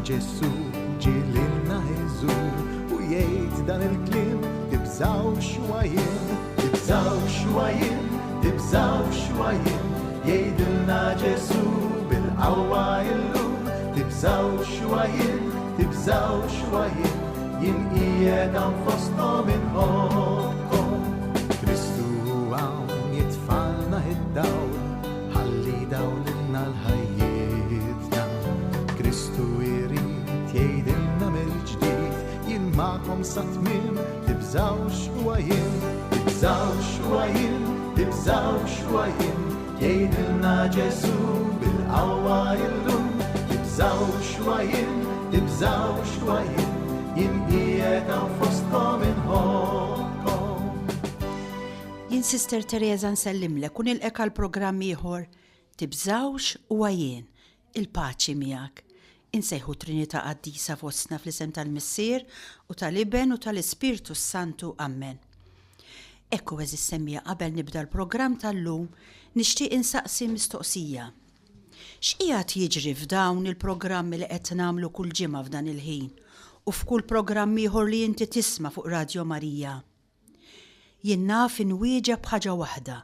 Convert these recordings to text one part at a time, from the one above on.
Ġesù ġie lilna jżur u jgħid dan il-kliem tibżgħux huwa jien, tibżgħux huwa jien, tibżgħux huwa jien. Jgħidilna Ġesù bil-qawwa illum, tibżgħux huwa jien, tibżgħux huwa jien, jien qiegħed hawn fosthom inħobbkom. Kristu hawn jitfalna id-dawl, ħalli dawlilna l-ħajjitna. Kristu jrid jgħidilna mill-ġdid, jien magħkom sa tmiem, tibżgħux huwa jien, tibżgħux huwa jien, tibżgħux huwa jien. Jgħidilna Ġesù bil-qawwa illum, tibżgħux huwa jien, tibżgħux huwa jien, jien qiegħed hawn fostkom inħobbkom. Jien Sister Teresa nsellimlek u nilqek għal programm ieħor Tibżgħux huwa jien, il-paċi miegħek. Insejħu Trinità Qaddisa fostna fl-isem tal-Missier u tal-Iben u tal-Ispirtu s-Santu. Ammen. Ekku għeżież semmiegħa qabel nibda l-programm tal-lum nixtieq insaqsi mistoqsija. X'qiegħed jiġri f'dawn il-programmi li qed nagħmlu kull ġimgħa f'dan il-ħin u f'kull programm ieħor li inti tisma' fuq Radio Marija? Jien naf inwieġeb b'ħaġa waħda,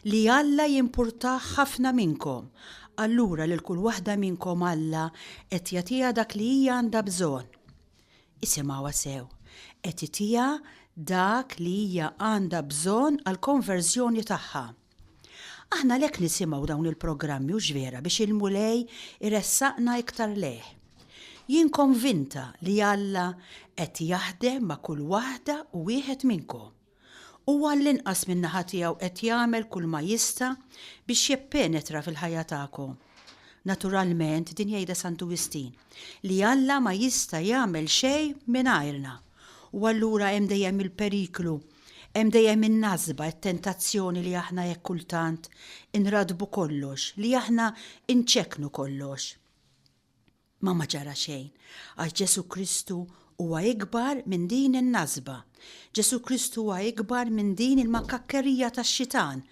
li Alla jimpurtah ħafna minnkom, allura lil kull waħda minnkom Alla qed jagħtiha dak li hija għandha bżonn. Isimgħuha sew, qed itiha dak li hija għandha bżonn għall-konverżjoni tagħha. Aħna għalhekk nisimgħu dawn il-programmi hux vera biex il-Mulej iressaqna iktar lejh. Jien konvinta li Alla qed jaħdem ma' kull waħda u wieħed minnkom. Hu għall-inqas min-naħa tiegħu qed jagħmel kull ma jista' biex jippenetra fil-ħajja tagħkom. Naturalment din jgħidha Santu Wistin, li Alla ma jista' jagħmel xejn mingħajrna. U allura hemm dejjem il-periklu Hemm dejjem in-nasba, it-tentazzjoni li aħna hekk kultant inraddbu kollox, li aħna inċekknu kollox. Ma ma ġara xejn, għax Ġesù Kristu huwa ikbar minn din in-nasba. Ġesù Kristu huwa ikbar minn din il-makakkerija tax-xitan.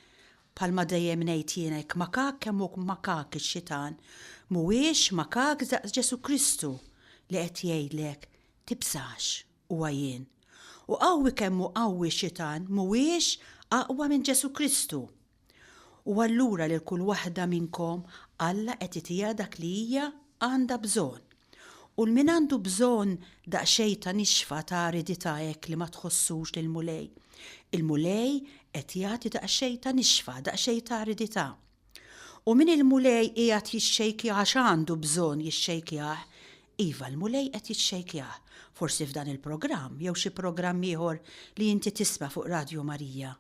Bħalma dejjem ngħid jiena jekk makak kemm hu makak ix-xitan, mhuwiex makak daqs Ġesù Kristu li qed jgħidlek tibżax. Huwa jien. U qawwi kemm hu qawwi x-xitan mhuwiex aqwa minn Ġesù Kristu. U allura lil kull waħda minnkom Alla qed itiha dak li hija għandha bżonn. U 'l min għandu bżonn daqsxejn ta' nixfa ta' aridità hekk li ma tħossux lill-Mulej, il-Mulej qed jagħti daqsxejn ta' nixfa, daqsxejn ta' aridità. U min il-Mulej qiegħed jixxejkjah għax għandu bżonn jixxejkjah, iva l-Mulej qed jixxejkjah, forsi f'dan il-programm jew xi programm ieħor li inti tisma' fuq Radju Marija.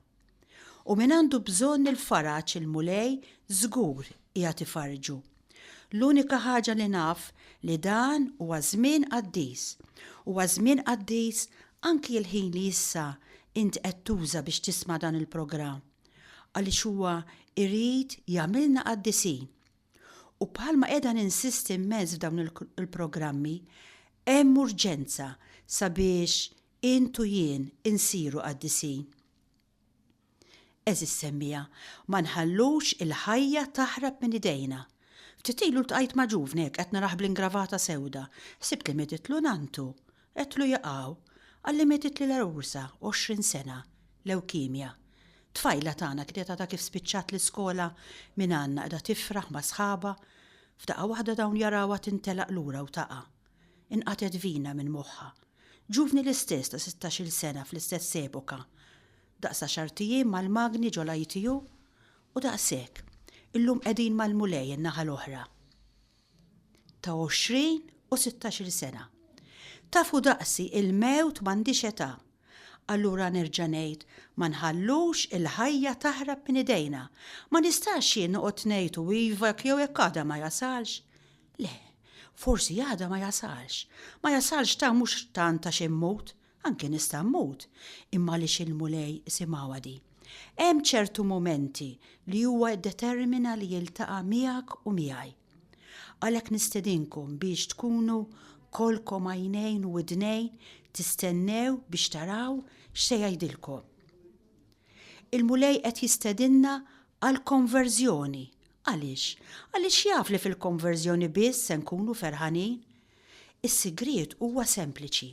U min għandu bżonn il-faraġ il-Mulej żgur qiegħed ifarrġu. L-unika ħaġa li naf li dan huwa żmien qaddis. Huwa żmien qaddis anki l-ħin li issa int qed tuża biex tisma' dan il-programm. Għaliex huwa jrid jagħmilna qaddisin. U bħalma qiegħda ninsisti immens f'dawn il-programmi, hemm urġenza sabiex int u jien insiru qaddisin. Għeżież semmiegħa, ma nħallux il-ħajja taħrab minn idejna. Ftit ilu ltqajt ma' ġuvni hekk qed narah bl-ingravata sewda. Ħsibt li mietitlu nanntu. Għedtlu jaqaw. Qalli mietitli l-għarusa, 20 sena, lewkimja. Tfajla tagħna kienet għadha kif spiċċat l-iskola minn għandna qiegħda tifraħ ma' sħabha. F'daqqa waħda dawn jarawha tintelaq lura u taqa'. Inqatgħet vina minn moħħha. Ġuvni l-istess ta' sittax-il sena fl-istess epoka. Daqs għaxart ijiem mal-magni ġol-ITU u daqshekk. Illum qegħdin mal-Mulej in-naħa l-oħra. Ta' 20 u sittax-il sena. Tafu daqsi il-mewt m'għandhiex età. Allura nerġa' ngħid ma nħallux il-ħajja taħrab minn idejna. Ma nistax jien noqgħod ngħid u iva jekk jew jekk għada ma jasalx. Le, forsi għada ma jasalx. Ma jasalx ta' mhux tant għax immut, Anki nista' mmut, imma għaliex il-Mulej isimgħuha di. Hemm ċertu mumenti li huwa ddetermina li jiltaqa' miegħek u miegħi. Għalhekk nistedinkom biex tkunu kollkom għajnejn u widnejn tistennew biex taraw x'se jgħidilkom. Il-Mulej qed jistedinna għall-konverżjoni. Għaliex? Għaliex jaf li fil-konverżjoni biss se nkunu ferħanin. Is-sigriet huwa sempliċi,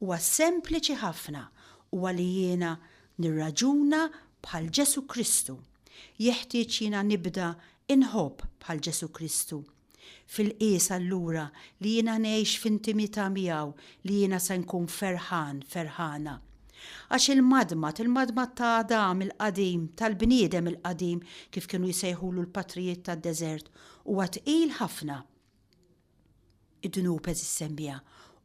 huwa sempliċi ħafna, huwa li jiena nirraġuna bħal Ġesù Kristu. Jeħtieġ jiena nibda inħobb bħal Ġesù Kristu. Fil-qies allura li jiena ngħix f'intimità miegħu li jiena se nkun ferħan, ferħana. Għax il-madmad, il-madmad ta' Adam il-qadim, tal-bniedem il-qadim, kif kienu jsejħulu l-patrijiet tad-deżert, huwa tqil ħafna. Id-dnub għeżież semmiegħa,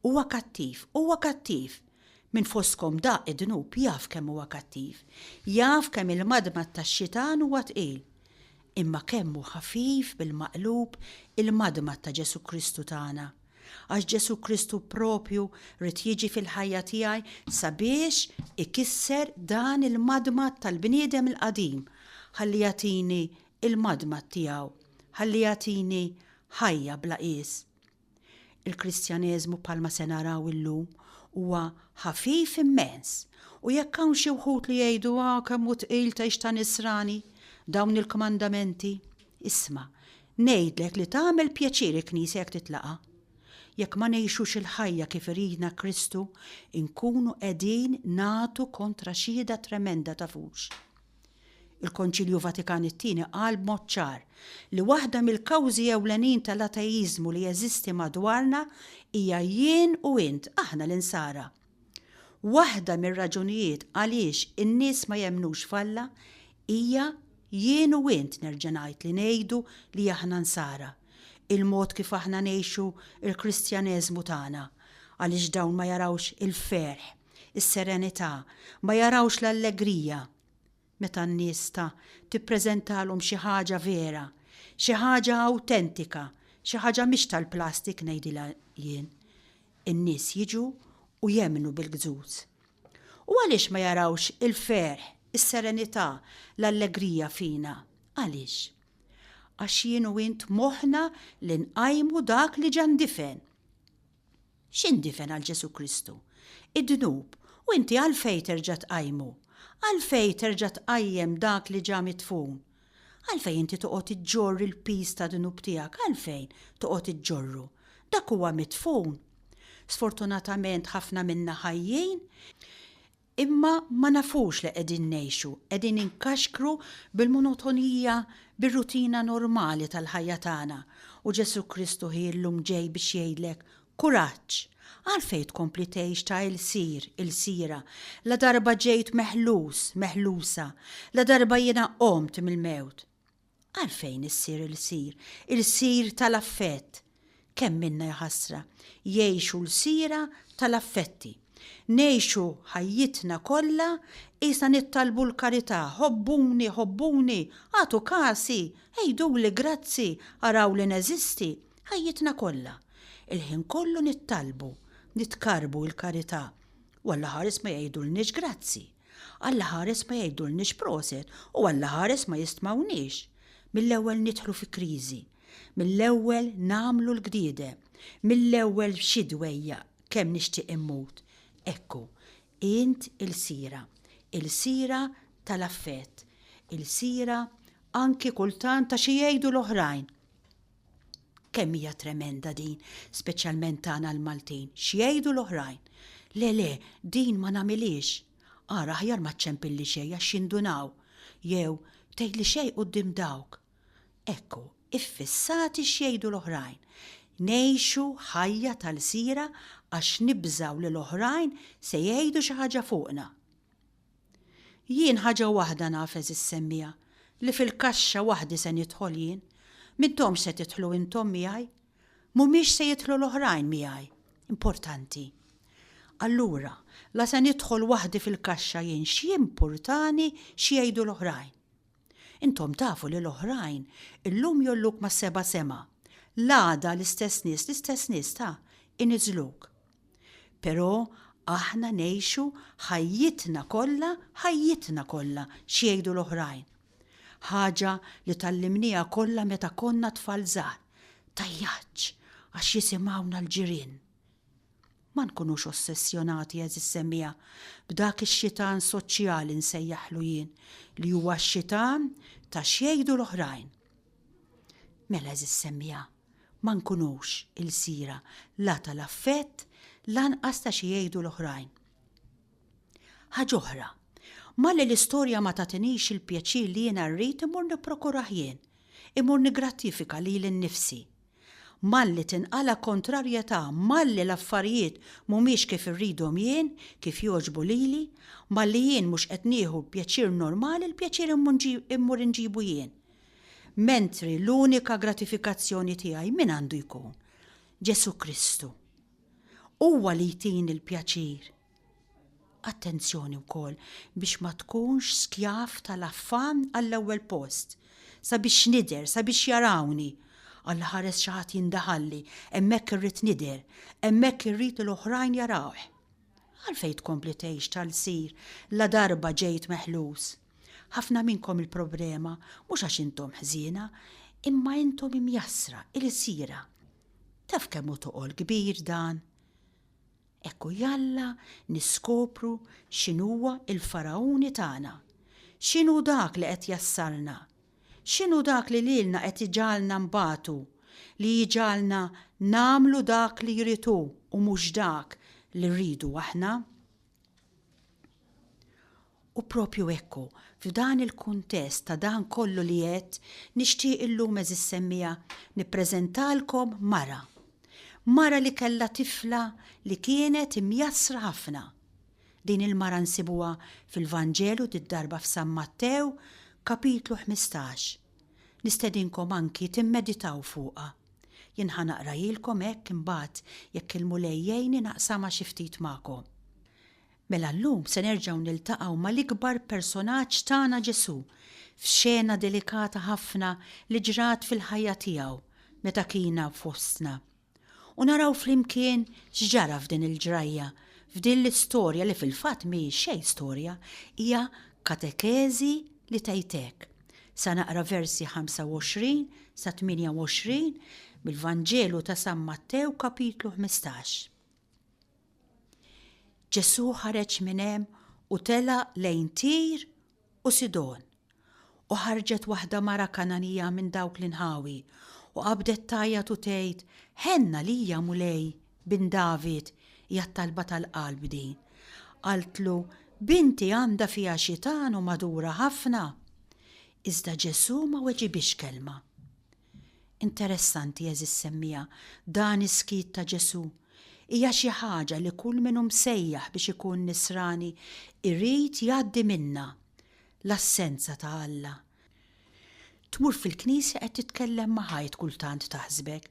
huwa kattiv, huwa kattiv! Min fostkom daq id-dnub jaf kemm huwa kattiv, jaf kemm il-madmad tax-xitan huwa tqil. Imma kemm hu ħafif bil-maqlub il-madmad ta' Ġesù Kristu tagħna! Għax Ġesù Kristu proprju ried jiġi fil-ħajja tiegħi sabiex ikisser dan il-madmad tal-bniedem il-qadim ħalli jagħtini il-madmad tiegħu, ħalli jagħtini ħajja bla qies. Il-Kristjaneżmu bħalma se naraw illum huwa ħafif immens u jekk hawn xi wħud li jgħidu ah kemm hu tqil tgħix ta' nisrani, dawn il-kmandamenti, isma', ngħidlek li tagħmel pjaċir il-Knisja jekk titlaqha. Jekk ma ngħixux il-ħajja kif iridna Kristu, inkunu qegħdin nagħtu kontra xhieda tremenda tafux. Il-Konċilju Vatikan it-Tieni qal b'mod ċar li waħda mill-kawżi ewlenin tal-ateiżmu li jeżisti madwarna hija jien u int, aħna l-Insara. Waħda mir-raġunijiet għaliex in-nies ma jemmnux f'Alla hija jien u int nerġa' ngħid li ngħidu li aħna Nsara. Il-mod kif aħna ngħixu l-Kristjaneżmu tagħna. Għaliex dawn ma jarawx il-ferħ, is-serenità, ma jarawx l-allegrija. Meta n-nies ta' tippreżentalhom xi ħaġa vera, xi ħaġa awtentika, xi ħaġa mhix tal-plastik ngħidilha jien, in-nies jiġu u jemmnu bil-gzuz. U għaliex ma jarawx il-ferħ, is-serenità, l-allegrija fina? Għaliex? Għax jien u int moħħna li nqajmu dak li ġa ndifen. X'indifen għal Ġesù Kristu? Id-dnub. U inti għalfejn terġa' tqajmu? Għalfejn terġa' tqajjem dak li ġa midfun? Għalfejn inti toqgħod iġġorr il-piż tad-dnub tiegħek? Għalfejn toqgħod iġġorru? Dak huwa midfun. Sfortunatament ħafna minna ħajjin Imma ma nafux li qegħdin ngħixu, qegħdin inkaxkru bil-monotonija, bir-rutina normali tal-ħajja tagħna. U Ġesù Kristu ħi llum ġej biex jgħidlek, Kuraġġ! Għalfejn tkompli tgħix ta' ilsir, ilsira, ladarba ġejt meħlus, meħlusa, ladarba jiena qomt mill-mewt? Għalfejn issir ilsir, ilsir tal-affett? Kemm minna jaħasra, jgħixu lsira tal-affetti. Ngħixu ħajjitna kollha qisna nittalbu l-karità, ħobbuni, ħobbuni, agħtu kasi, għiduli grazzi, araw li neżisti, ħajjitna kollha. Il-ħin kollu nittalbu, nitkarrbu l-karità. U Alla ħares ma jgħidulniex grazzi. Alla ħares ma jgħidulniex proset u Alla ħares ma jistmawniex. Mill-ewwel nidħlu fi kriżi. Mill-ewwel nagħmlu l-gdiede. Mill-ewwel xi dwejjaq kemm nixtieq immut. Ekku, int ilsira. Ilsira tal-affett. Ilsira anki kultant ta' xi jgħidu l-oħrajn. Kemm hija tremenda din, speċjalment tagħna l-Maltin. X'jgħidu l-oħrajn? Le, le, din ma nagħmilhiex. Ara aħjar ma ċċempilli xejn għax jindunaw. Jew, tgħidli xejn quddiem dawk. Ekku, iffissati x'jgħidu l-oħrajn. Ngħixu ħajja ta' lsira għax nibżgħu li l-oħrajn se jgħidu xi ħaġa fuqna. Jien ħaġa waħda naf għeżież semmiegħa, li fil-kaxxa waħdi se nidħol jien. M'intomx se tidħlu intom miegħi. Mhumiex se jidħlu l-oħrajn miegħi. Importanti. Allura, la se nidħol waħdi fil-kaxxa jien x'jimpurtani x'jgħidu l-oħrajn? Intom tafu li l-oħrajn illum jgħolluk mas-seba' sema. L-għada l-istess nies, l-istess nies ta', iniżżluk. Però aħna ngħixu ħajjitna kollha, ħajjitna kollha x'jgħidu l-oħrajn. Ħaġa li tgħallimnieha kollha meta konna tfal żgħar, tgħajjatx għax jisimgħuna l-ġirien. Ma nkunux ossessjonati għeżież semmiegħa b'dak ix-xitan soċjali nsejjaħlu jien li huwa x-xitan ta' x'jgħidu l-oħrajn. Mela għeżież semmiegħa, Ma nkunux ilsira la tal-affett lanqas ta' xi jgħidu l-oħrajn. Ħaġa oħra, malli l-istorja ma tagħtinix il-pjaċir li jiena rrid immur nipprokurah jien, immur niggrattifika lili nnifsi. Malli tinqala' kontrarjetà, malli l-affarijiet mhumiex kif irridhom jien, kif jogħġbu lili, malli jien mhux qed nieħu l-pjaċir normali, l-pjaċir immur inġibu jien. Mentri l-unika gratifikazzjoni tiegħi min għandu jkun? Ġesù Kristu. Huwa li jtini l-pjaċir. Attenzjoni wkoll biex ma tkunx skjav tal-affann għall-ewwel post, sabiex nidher, sabiex jarawni. Alla ħares xi ħadd jindaħalli, hemmhekk irrid nidher, hemmhekk irrid li l-oħrajn jarawh. Għalfejn tkompli tgħix tal-sir ladarba ġejt meħlus? Ħafna minnkom il-problema mhux għax intom ħżiena, imma intom imjassra, ilsira. Taf kemm hu toqol kbir dan? Hekk hu jalla niskopru x'inhuwa l-Faragħuni tagħna. X'inhu dak li qed jassarna? X'inhu dak li lilna qed iġagħalna nbatu, li jġagħalna nagħmlu dak li jrid hu u mhux dak li rridu aħna? U propju hekk hu, f'dan il-kuntest ta' dan kollu li għedt, nixtieq illum għeżież semmiegħa nippreżentalkom mara. Mara li kellha tifla li kienet imjassra ħafna. Din il-mara nsibuha fil-Vanġelu did-darba f'San Mattew, kapitlu 15. Nistedinkom anki timmeditaw fuqha. Jien ħa naqrahilkom hekk imbagħad jekk il-Mulej jgħinni naqsamha xi ftit magħkom. Mela llum se nerġgħu niltaqgħu mal-ikbar personaġġ tagħna Ġesù f'xena delikata ħafna li ġrat fil-ħajja tiegħu meta kien hawn fostna. U naraw flimkien x'ġara f'din il-ġrajja, f'din l-istorja li fil-fatt mhi xejn storja, hija katekeżi li tgħid hekk. Sa naqra versi 25 sa 28 mill-Vanġelu ta' San Mattew kapitlu 15. Ġesù ħareġ minn hemm u telaq lejn Tir u Sidon. U ħarġet waħda mara Kangħanija minn dawk l-inħawi, u qabdet tgħajjat u tgħid, Ħenn għalija, Mulej, bin David, hija t-talba tal-qalb din. Qaltlu, Binti għandha fiha xitan u magħdura ħafna. Iżda Ġesù ma weġibhiex kelma. Interessanti, għeżież semmiegħa, dan is-skiet ta' Ġesù. Hija xi ħaġa li kull min hu msejjaħ biex ikun Nisrani jrid jgħaddi minnha, l-assenza ta' Alla. Tmur fil-knisja qed titkellem ma' ħajt kultant taħsbek,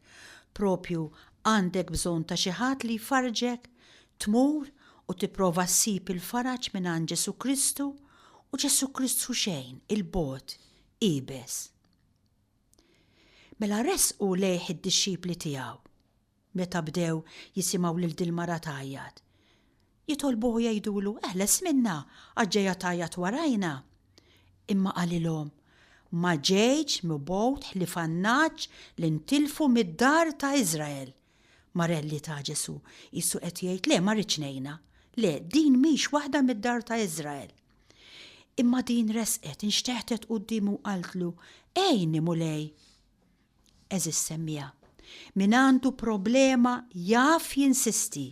propju għandek bżonn ta' xi ħadd li jfarrġek, tmur u tipprova ssib il-faraġ mingħand Ġesù Kristu u Ġesù Kristu xejn, 'il bogħod, iebes. Mela resqu lejh id-dixxipli tiegħu, meta bdew jisimgħu lil dil-mara tgħajjat. Jitolbuh u jgħidulu, Eħles minnha, għax ġejja tgħajjat warajna. Imma qalilhom, Ma ġejtx mibgħut ħlief għan-nagħaġ li ntilfu mid-dar ta' Iżrael. Marelli ta' Ġesù, qisu qed jgħid, Le, ma rridx ngħinha. Le, din mhix waħda mid-dar ta' Iżrael. Imma din resqet, inxteħtet quddiemu u qaltlu, Għinni, Mulej! Għeżież semmiegħa, min għandu problema jaf jinsisti.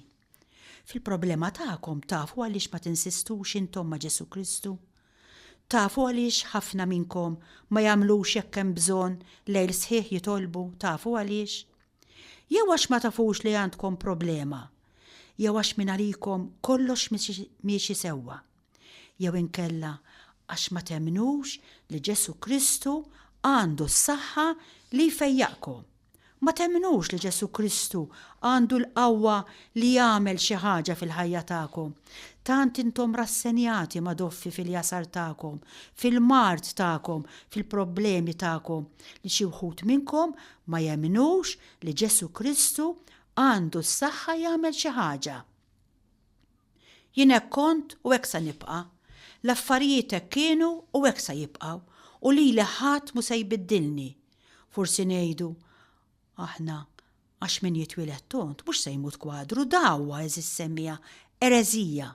Fil-problema tagħkom tafu għaliex ma tinsistux intom ma' Ġesù Kristu? Tafu għaliex ħafna minnkom ma jagħmlux jekk hemm bżonn lejl sħiħ jitolbu, tafu għaliex? Jew għax ma tafux li għandkom problema, jew għax mingħalikom kollox miexi sewwa. Jew inkella għax ma temmnux li Ġesù Kristu għandu s-saħħa li jfejjaqkom. Ma temmnux li Ġesù Kristu għandu l-qawwa li jagħmel xi ħaġa fil-ħajja tagħkom. Tant intom rassenjati ma' doffi fil-jasar tagħkom, fil-mard tagħkom, fil-problemi tagħkom, li xi wħud minnkom ma jemmnux li Ġesù Kristu għandu s-saħħa jagħmel xi ħaġa. Jien hekk kont u hekk sa nibqa'. L-affarijiet hekk kienu u hekk sa jibqgħu, u lili ħadd mhu se jbiddilni. Forsi ngħidu, aħna, għax min jitwieled tond mhux se jmut kwadru, dagħwa, għeżież semmiegħa, ereżija.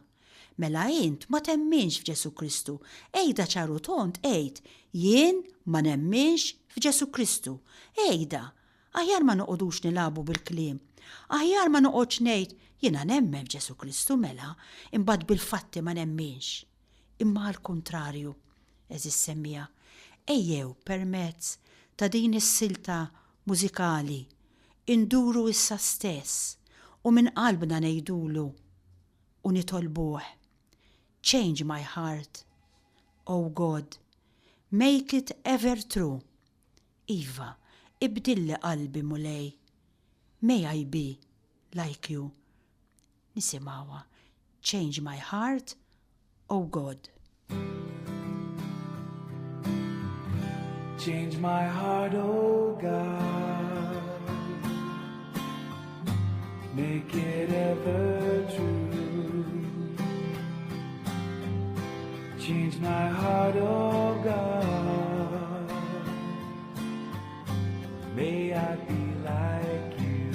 Mela int ma temminx f'Ġesù Kristu. Għidha ċar u tond, għid, Jien ma nemminx f'Ġesù Kristu. Għidha! Aħjar ma noqogħdux nilagħbu bil-kliem. Aħjar ma noqgħodx ngħid, jiena nemmen f'Ġesù Kristu mela, imbagħad bil-fatti ma nemminx. Imma għall-kuntrarju, għeżież semmiegħa, ejjew permezz ta' din is-silta mużikali induru issa stess u minn qalbna ngħidulu u nitolbuh, Change my heart, O God, make it ever true. Iva, ibdilli qalbi Mulej, may I be like you. Nisimgħuha, Change my heart, O God. Change my heart, O God. Make it ever true. Change my heart, O God. May I be like you.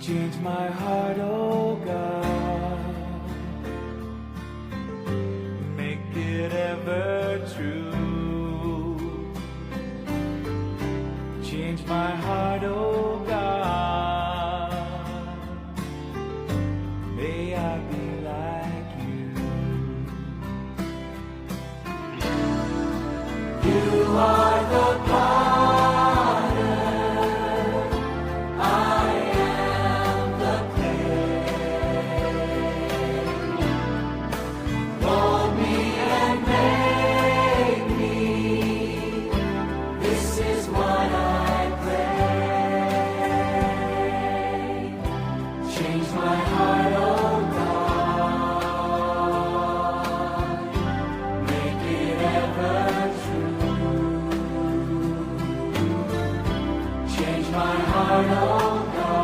Change my heart, O God. Make it ever true. Change my heart, O God. May I be like you. You are the potter, I am the clay. Mold me and make me. This is what I pray. Change my heart, oh God. Make it ever true. Change my heart, oh God.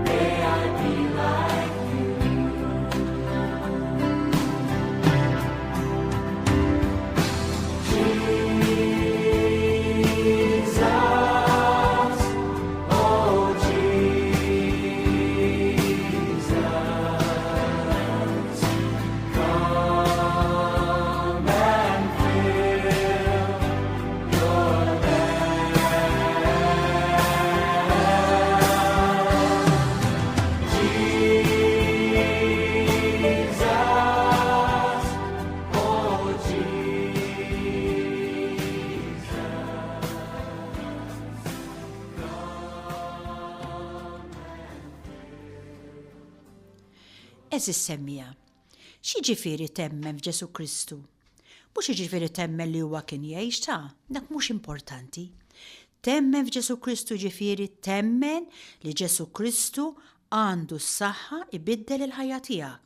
May I be like you. Jesus, oh Jesus, come and fill your land. Jesus, oh Jesus. Għeżież semmiegħa, x'jiġifieri temmen f'Ġesù Kristu? Mhux jiġifieri temmen li huwa kien jgħix ta, dak mhux importanti. Temmen f'Ġesù Kristu jiġifieri temmen li Ġesù Kristu għandu s-saħħa jbiddel il-ħajja tiegħek,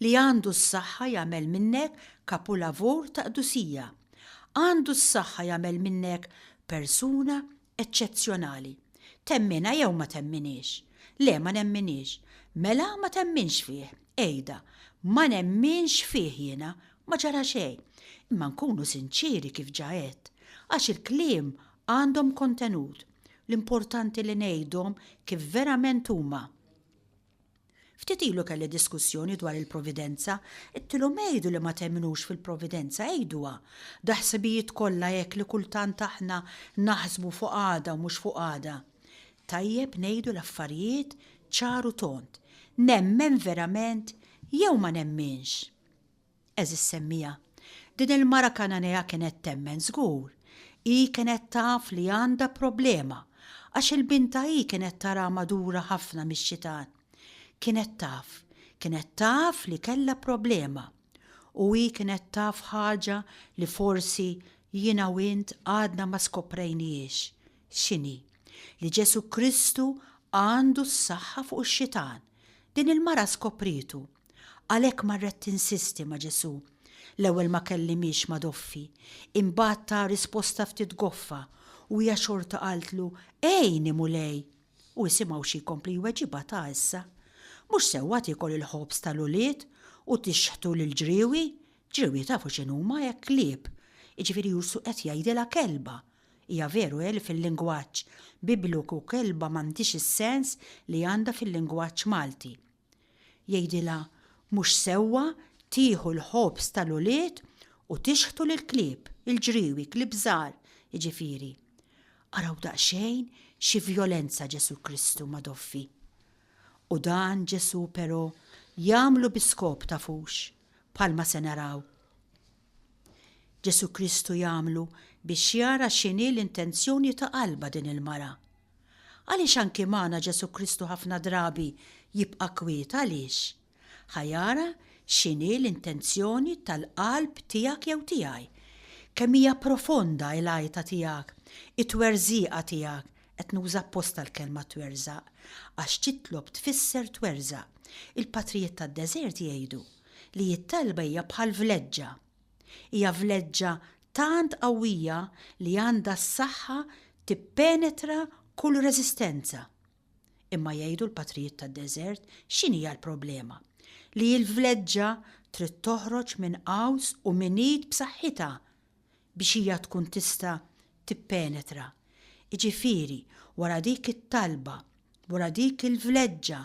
li għandu s-saħħa jagħmel minnek kapulavur ta' qdusija, għandu s-saħħa jagħmel minnek persuna eċċezzjonali. Temminha jew ma temminhiex? Le, ma nemminhiex. Mela ma temminx fih. Għidha, Ma nemminx fih jiena, ma ġara xejn. Imma nkunu sinċieri kif ġa għedt, għax il-kliem għandhom kontenut. L-importanti li ngħidhom kif verament huma. Ftit ilu kelli diskussjoni dwar il-providenza, għedtilhom għidu li ma temmnux fil-providenza, għiduha. Da ħsibijiet kollha hekk li kultant aħna naħsbu fuq għada u mhux fuq għada. Tajjeb ngħidu l-affarijiet ċar u tond. Nemmen verament jew ma nemminx? Għeżież semmiegħa, din il-mara Kananea kienet temmen żgur. Hi kienet taf li għandha problema, għax il-bintha hi kienet taraha magħdura ħafna mix-xitan. Kienet taf, kienet taf li kellha problema. U hi kienet taf ħaġa li forsi jiena u int għadna ma skoprejnihiex. X'inhi? Li Ġesù Kristu għandu s-saħħa fuq ix-xitan. Din il-mara skoprietu. Għalhekk marret tinsisti ma' Ġesù. L-ewwel ma kellimhiex ma' doffi, imbagħad ta risposta ftit goffa u hija xorta qaltlu, Għinni, Mulej! U isimgħu xi jkompli jweġibha ta' issa. Mhux sewwa tiekol il-ħobż tal-ulied u tixħtu lill-ġriewi? Ġriewi tafu x'inhuma, hekk klieb. Jiġifieri Jusu qed jgħidilha kelba. Hija veru, eh, li fil-lingwaġġ Bibliku kelba m'għandhiex is-sens li għandha fil-lingwaġġ Malti. Jgħidilha, Mhux sewwa tieħu l-ħobż tal-ulied u tixħtu lill-klieb, il-ġriewi, klieb żgħar, jiġifieri. Araw daqsxejn xi vjolenza Ġesù Kristu ma' Doffi. U dan Ġesù però jagħmlu bi skop tafux, bħalma se naraw. Ġesù Kristu jagħmlu biex jara x'inhi l-intenzjoni ta' qalbha din il-mara. Għaliex anki magħna Ġesù Kristu ħafna drabi jibqa' kwiet għaliex? Ħa jara x'inhi l-intenzjoni tal-qalb tiegħek jew tiegħi. Kemm hija profonda il-għajta tiegħek, it-twerżiqa tiegħek, qed nuża apposta l-kelma twerżaq, għax titlob tfisser twerżaq. Il-patrijiet tad-deżert jgħidu li t-talba hija bħal vleġġa. Hija vleġġa tant qawwija li għandha s-saħħa tippenetra kull reżistenza. Imma jgħidu l-patrijiet tad-deżert x'inhija l-problema? Li l-vleġġa trid toħroġ minn qaws u minn id b'saħħitha biex hija tkun tista' tippenetra. Jiġifieri, wara dik it-talba, wara dik il-vleġġa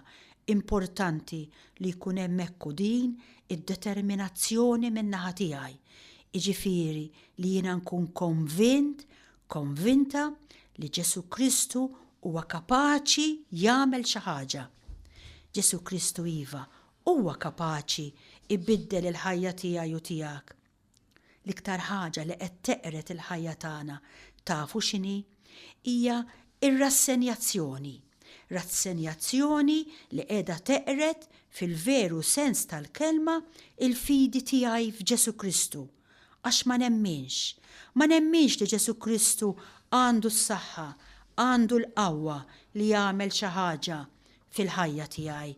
importanti li jkun hemm hekk u din id-determinazzjoni min-naħa tiegħi. Jiġifieri li jiena nkun konvint konvinta li Ġesù Kristu huwa kapaċi jagħmel xi ħaġa. Ġesù Kristu iva, huwa kapaċi jbiddel il-ħajja tiegħi u tiegħek. L-iktar ħaġa li qed teqred il-ħajja tagħna tafu x'inhi? Hija r-rassenjazzjoni. Rassenjazzjoni li qiegħda teqred fil-veru sens tal-kelma il-fidi tiegħi f'Ġesù Kristu Għax ma nemminx. Ma nemminx li Ġesù Kristu għandu s-saħħa, għandu l-qawwa li jagħmel xi ħaġa fil-ħajja tiegħi.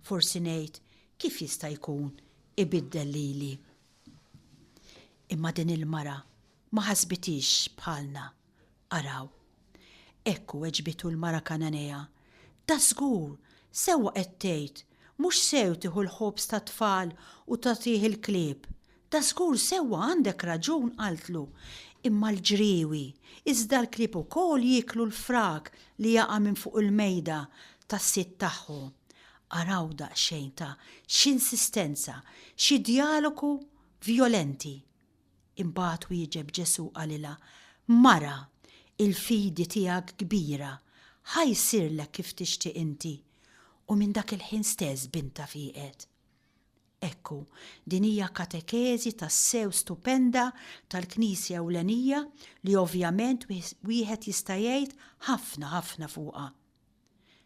Forsi ngħid, kif jista' jkun ibiddel lili? Imma din il-mara ma ħasbithiex bħalna. Araw. Hekk hu weġbitu l-mara Kananea, Dażgur, sewwa qed tgħid, mhux sew tieħu l-ħobż tat-tfal u tagħtih il-klieb. Dażgur sewwa għandek raġun, qaltlu, imma l-ġriewi, iżda l-klieb ukoll jieklu l-frak li jaqa' minn fuq il-mejda tas-sid tagħhom. Araw daqsxejn ta' x'insistenza, xi djalogu vjolenti! Imbagħad wieġeb Ġesù qalilha, Mara, il-fidi tiegħek kbira, ħa jsirlek kif tixtieq inti. U minn dak il-ħin stess bintha fieqet. Ekku, din hija katekeżi tassew stupenda tal-Knisja ewlenija li ovvjament wieħed jista' jgħid ħafna ħafna fuqha.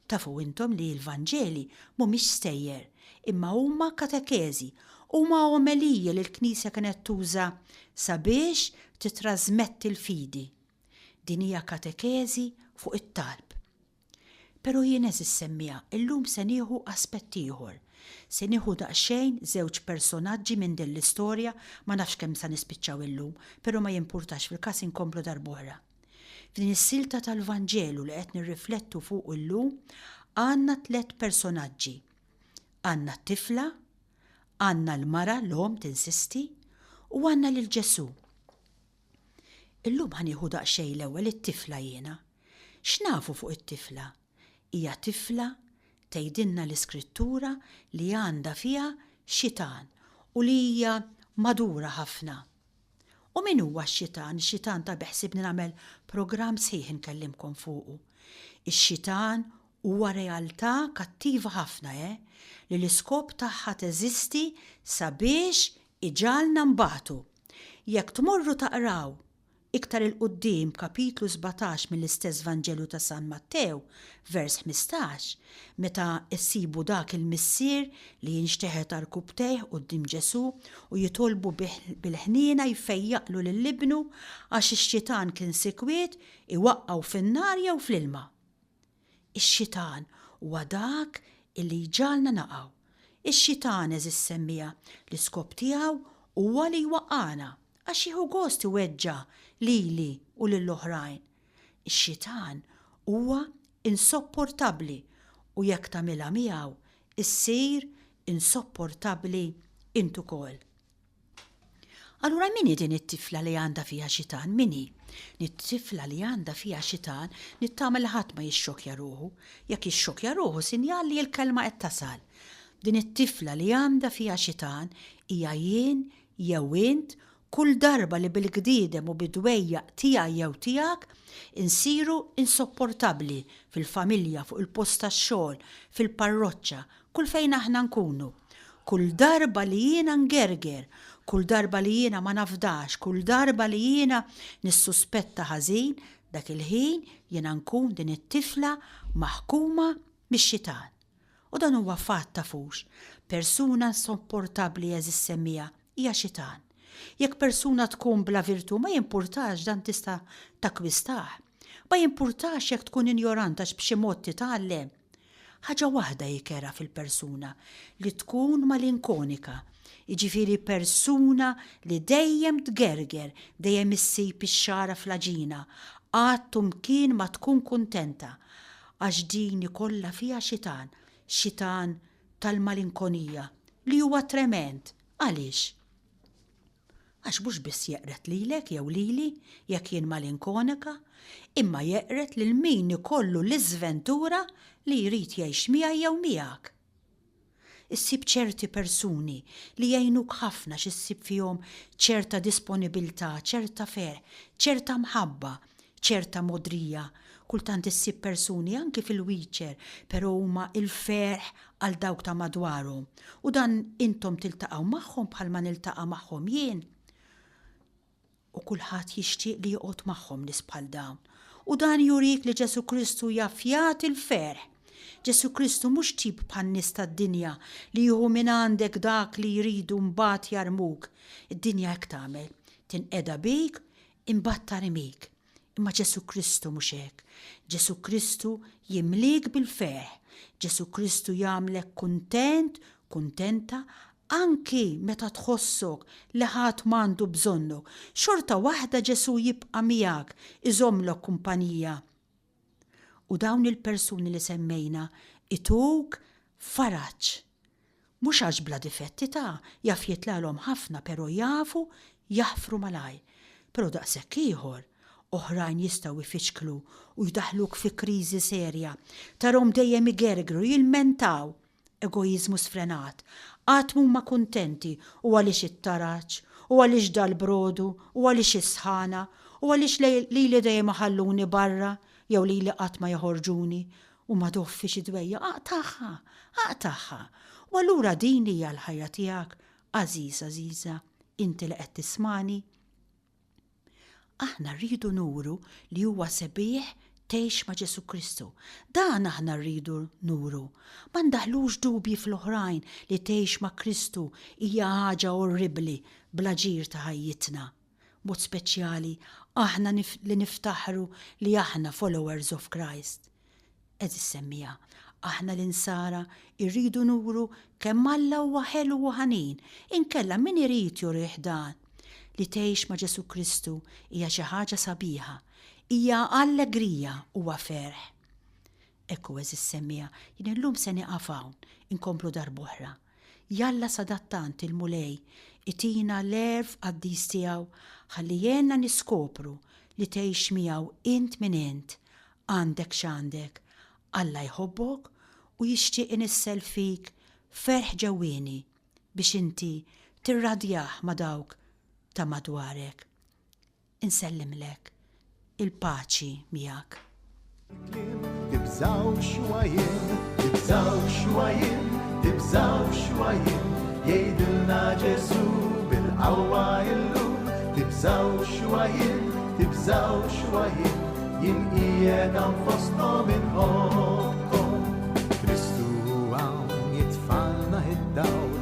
Tafu intom li l-Vanġeli mhumiex stejjer, imma huma katekeżi, huma omeliji li l-Knisja kienet tuża sabiex titrażmetti l-fidi. Din hija katekeżi fuq it-talb. Però jien għeżież semmiegħa, illum se nieħu aspett ieħor. Se nieħu daqsxejn żewġ personaġġi minn din l-istorja, ma nafx kemm sa nispiċċaw illum, però ma jimpurtax fil-każ inkomplu darb'oħra. F'din is-silta tal-Vanġelu li qed nirriflettu fuqu llum għandna tlett personaġġi. Għandna t-tifla, għandna l-mara, l-omm tinsisti, u għandna lil Ġesù. Illum ħa nieħu daqsxejn l-ewwel it-tifla jiena. X'nafu fuq it-tifla? Hija tifla tgħidilna l-Iskrittura li għandha fiha xitan u li hija madura ħafna. U min huwa x-xitan? Ix-xitan ta' beħsiebni nagħmel programm sħiħ inkellimkom fuqu. Ix-xitan huwa realtà kattiva ħafna, eh, li l-iskop tagħha teżisti sabiex iġagħalna nbatu. Jekk tmorru taqraw Iktar 'il quddiem, kapitlu 17 mill-istess Vanġelu ta' San Mattew, vers 15, meta ssibu dak il-missier li jinxteħet għarkupptejh quddiem Ġesù u jitolbu bil-ħniena jfejjaqlu lil ibnu għax ix-xitan kien sikwit iwaqqgħu fin-nar jew fl-ilma. Ix-xitan huwa dak illi jġagħalna naqgħu. Ix-xitan, għeżież semmiegħa, l-iskop tiegħu huwa li jwaqqagħna, għax jieħu gost iweġġa' lili u lill-oħrajn. Ix-xitan huwa insopportabbli u jekk tagħmilha miegħu issir insopportabbli int ukoll. Allura min hi din it-tifla li għandha fiha xitan? Min hi? It-tifla li għandha fiha xitan nittama li ħadd ma jixxokkja ruħu. Jekk jixxokkja ruħu sinjal li l-kelma qed tasal. Din it-tifla li għandha fiha xitan hija jien jew int. Kull darba li bil-gdiedem u bid-dwejjaq tiegħi jew tiegħek insiru insopportabbli fil-familja, fuq il-post tax-xogħol, fil-parroċċa, kull fejn aħna nkunu. Kull darba li jiena ngerger, kull darba li jiena ma nafdax, kull darba li jiena nissuspetta ħażin, dak il-ħin jiena nkun din it-tifla maħkuma mix-xitan. U dan huwa fatt tafux. Persuna insopportabbli għeżież semmiegħa hija xitan. Jekk persuna tkun bla virtù ma jimpurtax dan tista' takkwistah. Ma jimpurtax jekk tkun injorant għax b'xi mod titgħallem. Ħaġa waħda hi kerha fil-persuna, li tkun malinkonika, jiġifieri persuna li dejjem tgerger, dejjem issib ix-xagħra fl-għaġina, qatt u mkien ma tkun kuntenta, għax din ikollha fiha xitan, xitan tal-malinkonija, li huwa tremend. Għaliex? Għax mhux biss jeqred lilek jew lili jekk jien malinkonika, imma jeqred lil min ikollu l-iżventura li jrid jgħix miegħi jew miegħek. Issib ċerti persuni li jgħinuk ħafna għax issib fihom ċerta disponibilità, ċerta ferħ, ċerta mħabba, ċerta mogħdrija. Kultant issib persuni anki fil-wheelchair però huma l-ferħ għal dawk ta' madwarhom. U dan intom tiltaqgħu magħhom bħalma niltaqa' magħhom jien. U kulħadd jixtieq li joqgħod magħhom nies bħal dawn. U dan jurik li Ġesù Kristu jaf jagħti l-ferħ. Ġesù Kristu mhux tip bħan-nies tad-dinja li jieħu mingħandek dak li jridu mbagħad jarmuk. Id-dinja hekk tagħmel, tinqeda bik imbagħad tarmik. Imma Ġesù Kristu mhux hekk. Ġesù Kristu jimliek bil-ferħ. Ġesù Kristu jagħmlek kuntent, kuntenta, anki meta tħossok li ħadd m'għandu bżonnok. Xorta waħda Ġesù jibqa' miegħek, iżommlok kumpanija. U dawn il-persuni li semmejna ituk faraġ. Mhux għax bla difetti ta, jaf jitlagħlhom ħafna pero jafu jaħfru malajr. Pero daqshekk ieħor, oħrajn jistgħu jfixklu u jdaħħluk fi kriżi serja. Tarhom dejjem igergru, jilmentaw. Egoiżmu sfrenat. Qatt m'huma kuntenti u għaliex it-taraġ, u għaliex dal-brodu, u għaliex is-sħana, u għaliex lili dejjem iħalluni barra jew lili qatt ma joħorġuni, Huma doffi xi dwejjaq, aqtagħha! Aqtagħha! U allura din hija l-ħajja tiegħek, għażiż, għażiża, inti li qed tismagħni? Aħna rridu nuru li huwa sabiħ tgħix ma' Ġesù Kristu. Dan aħna rridu nuru. Ma ndaħħlux dubji fl-oħrajn li tgħix ma' Kristu hija ħaġa orribbli bl-aġir ta' ħajjitna. B'mod speċjali aħna li niftaħru li aħna followers of Christ. Għeżież semmiegħa, aħna l-Insara rridu nuru kemm Alla huwa ħelu u ħanin, inkella min irid jurih dan? Li tgħix ma' Ġesù Kristu hija xi ħaġa sabiħa, hija allegrija, huwa ferħ. Hekk hu għeżież semmiegħa, jien illum se nieqaf hawn, inkomplu darb'oħra. Jalla sadattant il-Mulej itina l-għerf qaddis tiegħu ħalli jgħinna niskopru li tgħix miegħu int min int, għandek x'għandek, Alla jħobbok u jixtieq inissel fik ferħ ġewwieni biex inti tirradjah ma' dawk ta' madwarek. Insellimlek. Il-paċi miegħek. Tibżgħux huwa jien, tibżgħux huwa jien, tibżgħux huwa jien, jgħidilna Ġesù bil-qawwa illum. Tibżgħux huwa jien, tibżgħux huwa jien, jien qiegħed hawn fosthom inħobbkom. Kristu hawn jitfalna id-dawl,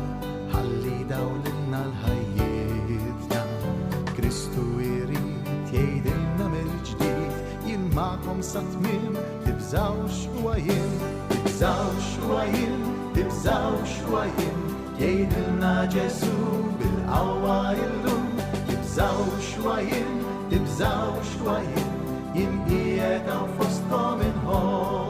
ħalli dawlilna l-ħajjitna. Kristu jrid jgħidilna mill-ġdid, jien magħkom sat-tmiem, tibżgħux huwa jien, tibżgħux huwa jien, tibżgħux huwa jien, jgħidilna Ġesù bil-qawwa illum, tibżgħux huwa jien, tibżgħux huwa jien, jien qiegħed hawn fostkom inħobb.